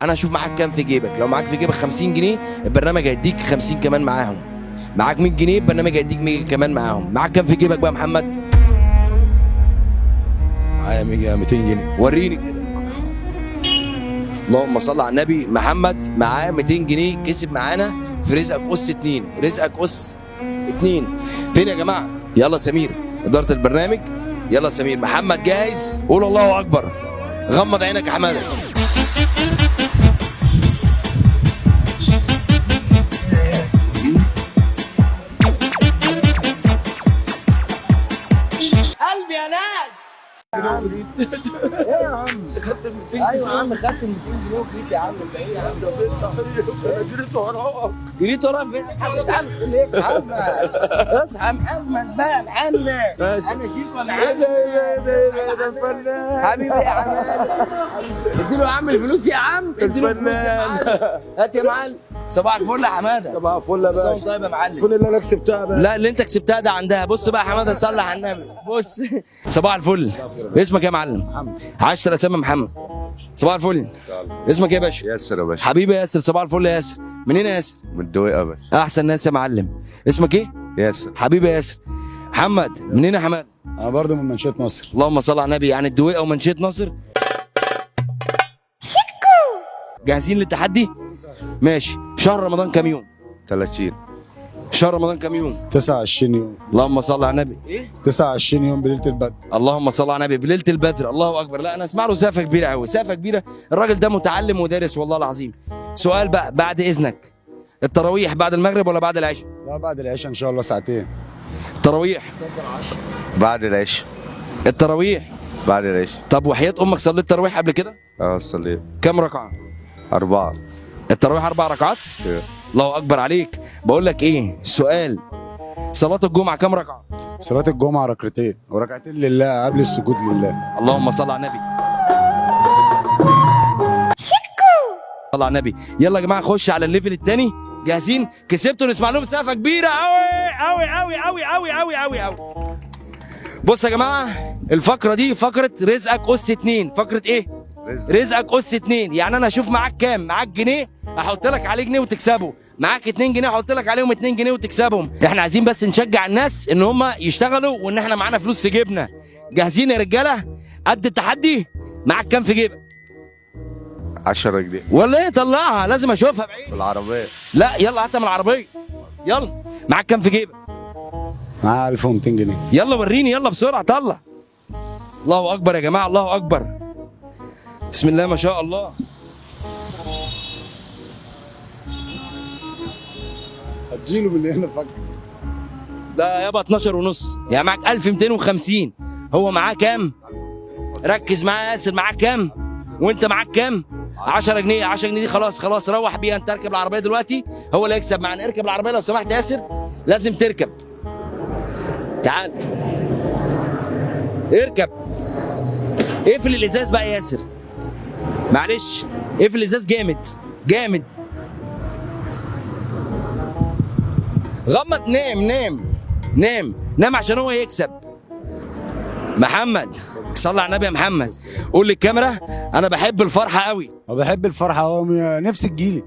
انا هشوف معاك كام في جيبك. لو معاك في جيبك 50 جنيه البرنامج هيديك 50 كمان معاهم. معاك 100 جنيه البرنامج هيديك 100 كمان معاهم. معاك كام في جيبك بقى يا محمد؟ معايا 200 جنيه. وريني كده. اللهم صل على النبي. محمد معاه 200 جنيه كسب معانا في رزقك اس 2. رزقك اس 2 فين يا جماعة؟ يلا سمير ادارة البرنامج، يلا سمير. محمد جاهز؟ قول الله اكبر. غمض عينك يا حمادة. قلبي يا ناس. ايوه يا عم، خدت 200 جنيه وجريت يا عم. انت ايه يا عم؟ انا جريت وراك. جريت وراك فين؟ محمد عم ايه يا محمد؟ اصحى يا محمد بقى. محمد ماشي. انا شيكو يا ايه محمد. ده ايه ده ايه ده الفنان حبيبي يا عم، اديله يا عم الفلوس يا عم، اديله الفلوس يا معلم. هات يا معلم. صباح الفل يا حمادة. صباح الفل يا باشا. طيب يا معلم. الفل اللي انا كسبتها بقى. لا اللي انت كسبتها ده عندها. بص بقى يا حمادة، صلي على النبي. بص صباح الفل. اسمك ايه يا معلم؟ محمد. 10 اسامة محمد. صباح الفل. اسمك ايه يا باشا؟ ياسر يا باشا. حبيبي ياسر، صباح الفل يا ياسر. منين يا ياسر؟ من الدويقة يا باشا. احسن ناس يا معلم. اسمك ايه؟ ياسر. حبيبي ياسر. محمد منين يا حماد؟ انا برضو من منشية نصر. اللهم صل على النبي. يعني الدويقه ومنشيه نصر. جاهزين للتحدي؟ ماشي. شهر رمضان كام يوم؟ 30. شهر رمضان كام يوم؟ 29 يوم. اللهم صل على النبي. ايه؟ 29 يوم بليلة البدر. اللهم صل على النبي. بليلة البدر. الله اكبر. لا انا اسمع له سافه كبيرة قوي، سافه كبيرة. الراجل ده متعلم ودارس والله العظيم. سؤال بقى بعد اذنك، التراويح بعد المغرب ولا بعد العشاء؟ لا بعد العشاء ان شاء الله ساعتين. التراويح بعد العشاء. التراويح بعد العشاء. طب وحياة امك صليت تراويح قبل كده؟ اه صليت. كام ركعة؟ 4. التراويح 4 ركعات؟ إيه. الله اكبر عليك. بقول لك ايه، سؤال، صلاة الجمعة كام ركعة؟ صلاة الجمعة ركعتين، وركعتين لله قبل السجود لله. اللهم صل على النبي. صل على النبي. يلا يا جماعة خش على ال level الثاني. جاهزين؟ كسبتوا، نسمع لهم سقفه كبيرة قوي قوي قوي قوي قوي قوي قوي قوي. بص يا جماعة، الفقرة دي فقره رزقك اس 2. فقره ايه؟ رزقك اس 2. يعني انا اشوف معاك كام. معاك جنيه احط لك عليه جنيه وتكسبه، معاك 2 جنيه احط لك عليهم 2 جنيه وتكسبهم. احنا عايزين بس نشجع الناس ان هم يشتغلوا وان احنا معانا فلوس في جيبنا. جاهزين يا رجاله؟ قد التحدي؟ معاك كام في جيبك؟ 10 جنيه. ولا ايه؟ طلعها لازم اشوفها بعيني. بالعربية. لا يلا هاتها من العربية. يلا معاك كام في جيبك؟ معايا 1200 جنيه. يلا وريني، يلا بسرعة طلع. الله اكبر يا جماعة، الله اكبر. بسم الله ما شاء الله. هتجيله من هنا فك. ده يابا 12 ونص، يعني معاك 1250. هو معاه كام؟ ركز معايا يا ياسر، معاك كام؟ وانت معاك كام؟ 10 جنيه. 10 جنيه دي خلاص خلاص روح بيها انت. اركب العربية دلوقتي، هو اللي هيكسب معانا. اركب العربية لو سمحت يا ياسر، لازم تركب. تعال اركب. اقفل الازاز بقى يا ياسر، معلش اقفل الازاز جامد جامد. غمض، نام نام نام نام عشان هو يكسب. محمد صلى على النبي يا محمد. قول للكاميرا انا بحب الفرحة قوي. انا بحب الفرحة، هو نفسي تجيلي.